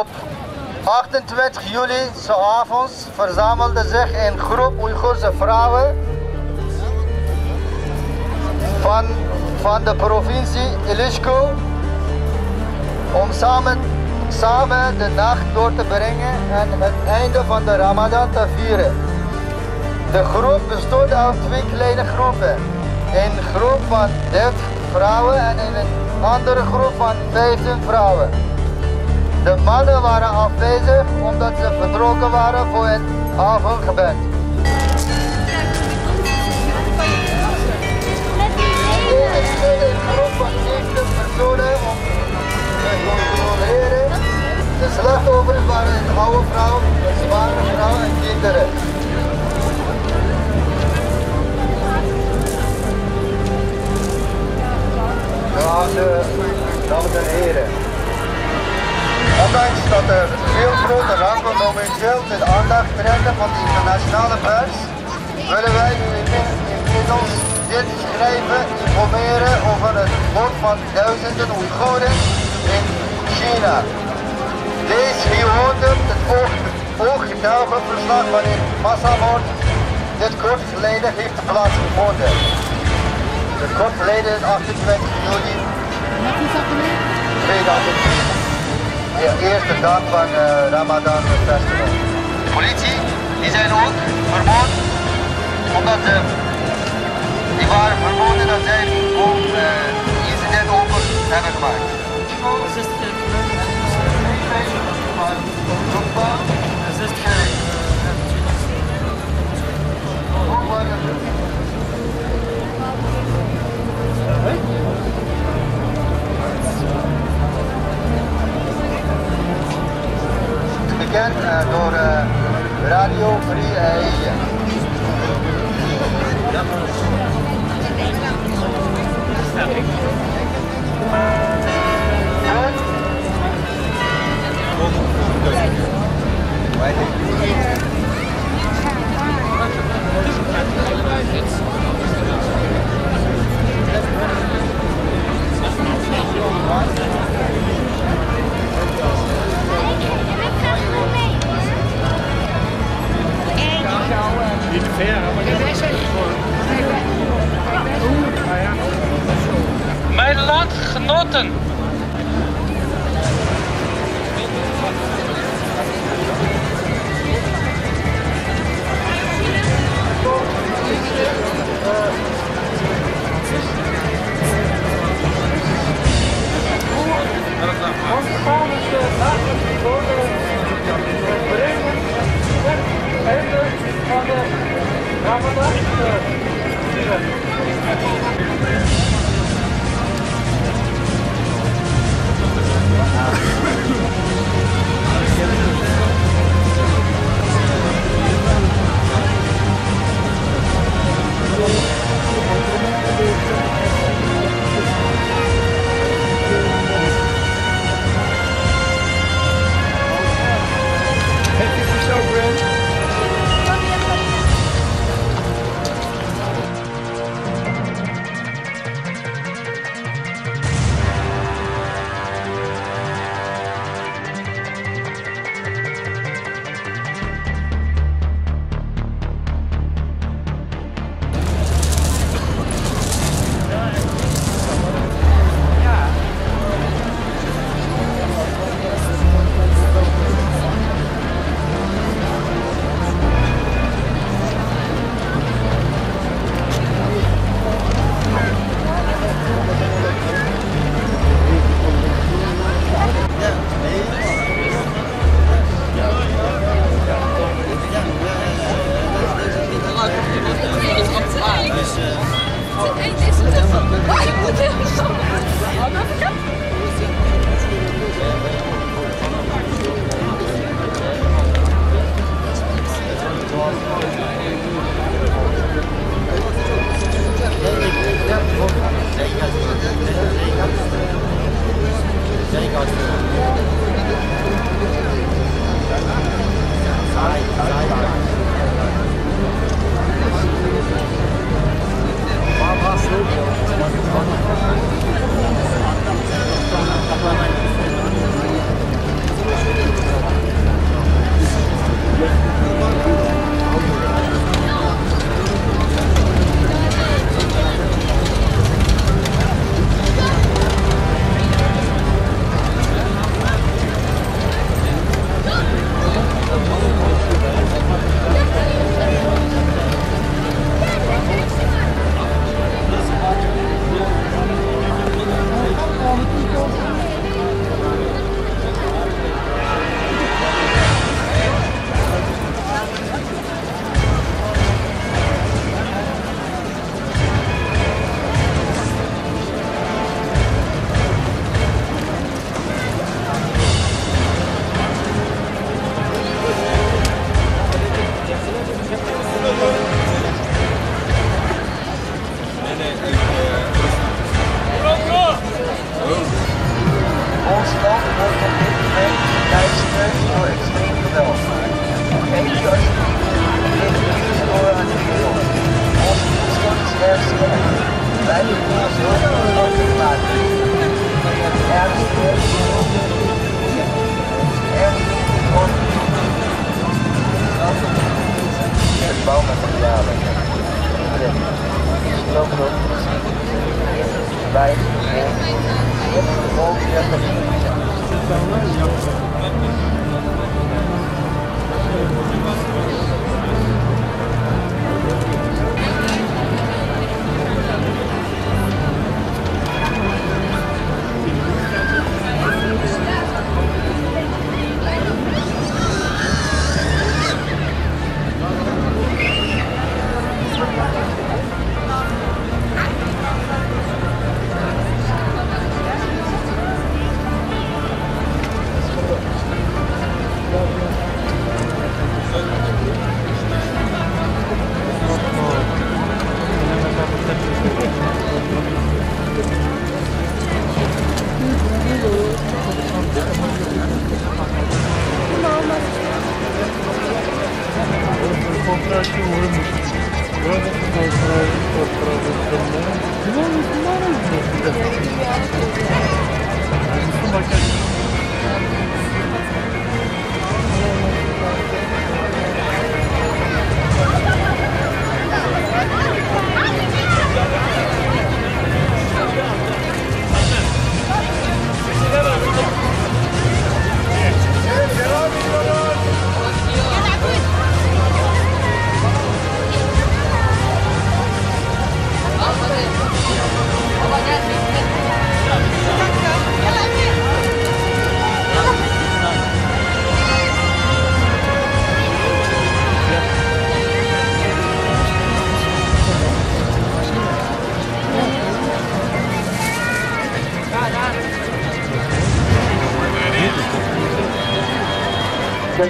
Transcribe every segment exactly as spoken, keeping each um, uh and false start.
Op achtentwintig juli 's avonds verzamelde zich een groep Oeigoerse vrouwen van, van de provincie Illichkö om samen, samen de nacht door te brengen en het einde van de Ramadan te vieren. De groep bestond uit twee kleine groepen. Een groep van dertig vrouwen en een andere groep van vijftien vrouwen. De mannen waren afwezig omdat ze vertrokken waren voor het avondgebed. Een groep van zeventig personen om te controleren. De slachtoffers waren een oude vrouw, een zwangere vrouw en kinderen. Geachte dames en heren, ondanks dat er veel grote rampen momenteel de aandacht trekken van de internationale pers, willen wij u inmi-, inmiddels dit schrijven informeren over het lot van duizenden Oeigoeren in China. Lees hieronder het oog- ooggetuigenverslag van een massamoord dit kort geleden heeft plaatsgevonden. Dit kort geleden is achtentwintig juli tweeduizend tien. De eerste dag van eh, Ramadan Festival. Politie, die zijn ook vermoord, omdat ze, die waren vermoorden dat zij een eh, incident over hebben gemaakt. Bekend eh, door eh, Radio Free Asia. Mijn landgenoten.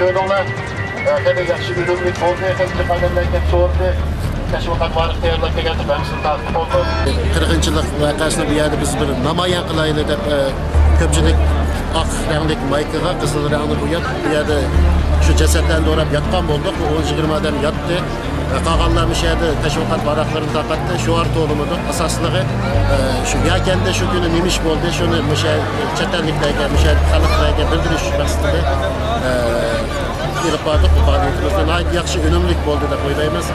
كۆردۈڭلار، خېلى ياخشى ئۈنۈملۈك بولدى، خېلى جىق ئادەملەر كەپ سورىدى. تەشۋىقات ۋارىق تەييارلاپ كەلگەن ھەممىسىنى تارتىپ بولدۇق. قىرغىنچىلىق ۋەقەسىنى بۇ يەردە بىز بىر نامايان قىلايلى دەپ، ئە، كۆپچىلىك ئاق رەڭلىك مايكىغا، قىزىل رەڭنى بوياپ، بۇ يەردە شۇ جەسەتلەرنى دوراپ ياتقان بولدۇق. بۇ ئون يىگىرمە ئادەم ياتتى. قالغانلار مۇشۇ يەردە تەشۋىقات ۋاراقلىرىنى تارقاتتى. شوئار تولىمىدۇق. ئاساسلىقى، ئە، شۇ يەكەندە شۇ كۈنى نېمە ئىش بولدى، شۇنى مۇشۇ چەت ئەللىكلەرگە، مۇشۇ خەلقلەرگە بىلدۈرۈش مەقسىتىدە، ئە، ئېلىپ باردۇق بۇ پائالىيىتىمىزنى. ناھايىتى ياخشى، ئۈنۈملۈك بولدى دەپ ئويلايمىز.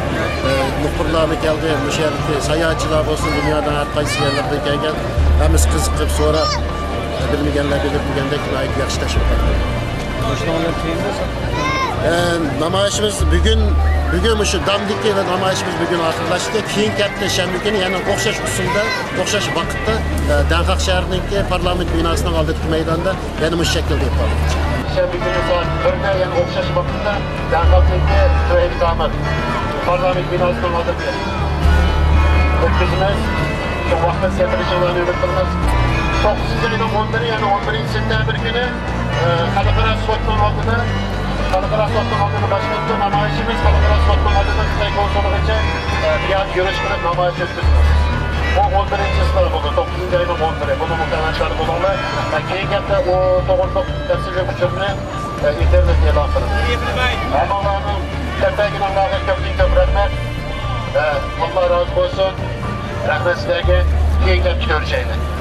ئە، مۇخبىرلارمۇ كەلدى، مۇشۇ يەردىكى ساياھەتچىلەر بولسۇن، دۇنيادىن ھەر قايسى يەرلەردىن كەلگەن، ھەممىسى قىزىقىپ سوراپ، بىلمىگەنلەر بىلىپ دېگەندەك ناھايىتى ياخشى تەشۋىقات. ئە، نامايىشىمىز بۈگۈن، بۈگۈن مۇشۇ دامدىكى نامايىشىمىز بۈگۈن ئاخىرلاشتى. كېيىنكى ھەپتە شەنبە كۈنى يەنە ئوخشاش ئۇسۇلدا، ئوخشاش ۋاقىتتا، ئە، دەڭخەق شەھىرىنىڭكى پارلامېنت بىناسىنىڭ ئالدىدىكى مەيداندا يەنە مۇشۇ شەكىلدە ئېلىپ بارىمىز. شەنبە كۈنى سائەت بىردە يەنە ئوخشاش ۋاقىتتا دەڭخەقنىڭكى تۆۋەن ئىدارە پارلامېنت بىناسىنىڭ ئالدىدا ئۆتكۈزىمىز. شۇ ۋاقىتتا سەپىرىشىڭلارنى ئۈمىد قىلىمىز. توققۇزىنچى ئاينىڭ ئون بىرى، يەنى ئون بىرىنچى سېنتەبىر كۈنى، ئە، خەلقئارا سوتنىڭ ئالدىدا، خەلقئارا سوتنىڭ ئالدىدا باشلىنىدۇ نامايىشىمىز. خەلقئارا سوتنىڭ ئالدىدا خىتاي كونسۇلىغىچە، ئە، بۇ يەردە يۈرۈش قىلىپ نامايىش ئۆتكۈزىمىز. بۇ ئون بىرىنچى سىناق بولىدۇ. توققۇزىنچى ئاينىڭ ئون بىرى. بۇنى مۇكەممەل بولۇڭلار. ئە، كېيىنكى ھەپتە ئۇ توغرىلىق تەپسىلىي ئۇچۇرنى ئە، ئىنتېرنېتتە ئېلان قىلىندى. ھەممىڭلارنىڭ كەلگەنلىكىڭلارغا كۆپتىن كۆپ رەھمەت. ئە، ئاللا رازى بولسۇن. رەھمەت سىلەرگە. كېيىنكى ھەپتە كۆرۈشەيلى.